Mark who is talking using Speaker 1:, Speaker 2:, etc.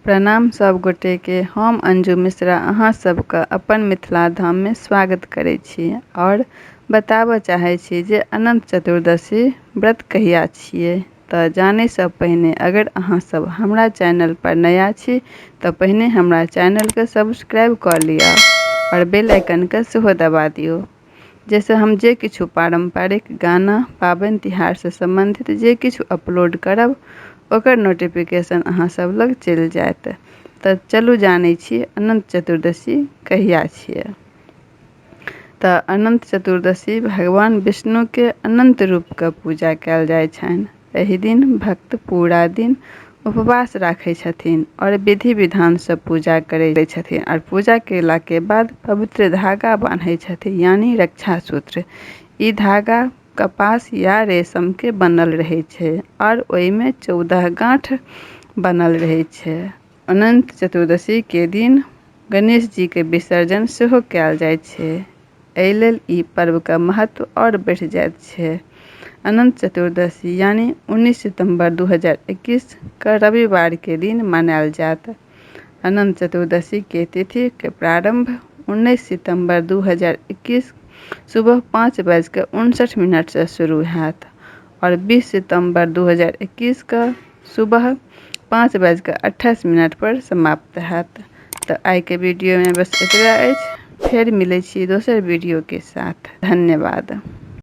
Speaker 1: प्रणाम सब गोटे के, हम अंजू मिश्रा अहाँ सबके अपन मिथिला धाम में स्वागत करै छी और बताबऽ चाहै छी जे अनंत चतुर्दशी व्रत कहिया छियै। तऽ जानैसँ पहिने अगर अहाँ सब हमरा चैनल पर नया छी तऽ पहिने हमरा चैनलके सब्सक्राइब कऽ लिअ और बेल आइकनके सेहो दबा दियौ, जाहिसँ हम जे किछु पारम्परिक गाना पाबनि तिहारसँ सम्बन्धित जे किछु अपलोड करब ओकर नोटिफिकेशन अहाँ सब लग चलि जायत। तऽ चलू जानै छी अनन्त चतुर्दशी कहिया छियै। तऽ अनन्त चतुर्दशी भगवान विष्णुके अनन्त रूपके पूजा कयल जाइ छनि। एहि दिन भक्त पूरा दिन उपवास राखै छथिन आओर विधि विधानसँ पूजा करै छथिन आओर पूजा केलाके बाद पवित्र धागा बान्है छथिन, यानि रक्षा सूत्र। ई धागा कपास या रेशमके बनल रहै छै आओर ओहिमे 14 गाँठ बनल रहै छै। अनन्त चतुर्दशीके दिन गणेश जीके विसर्जन सेहो कयल जाइ छै। एहि लेल ई पर्वके महत्व आओर बढ़ि जाइत छै। अनन्त चतुर्दशी यानि 19 सितम्बर 2021 के रविवारके दिन मनायल जायत। अनन्त चतुर्दशीके तिथिके प्रारम्भ 19 सितम्बर 2021 सुबह 5:59 शुरू हैत आओर 20 सितम्बर 2021 के सुबह 5:28 पर समाप्त हैत। तऽ आइके वीडियोमे बस एतबे अछि। फेर मिलै छी दोसर वीडियोके साथ। धन्यवाद।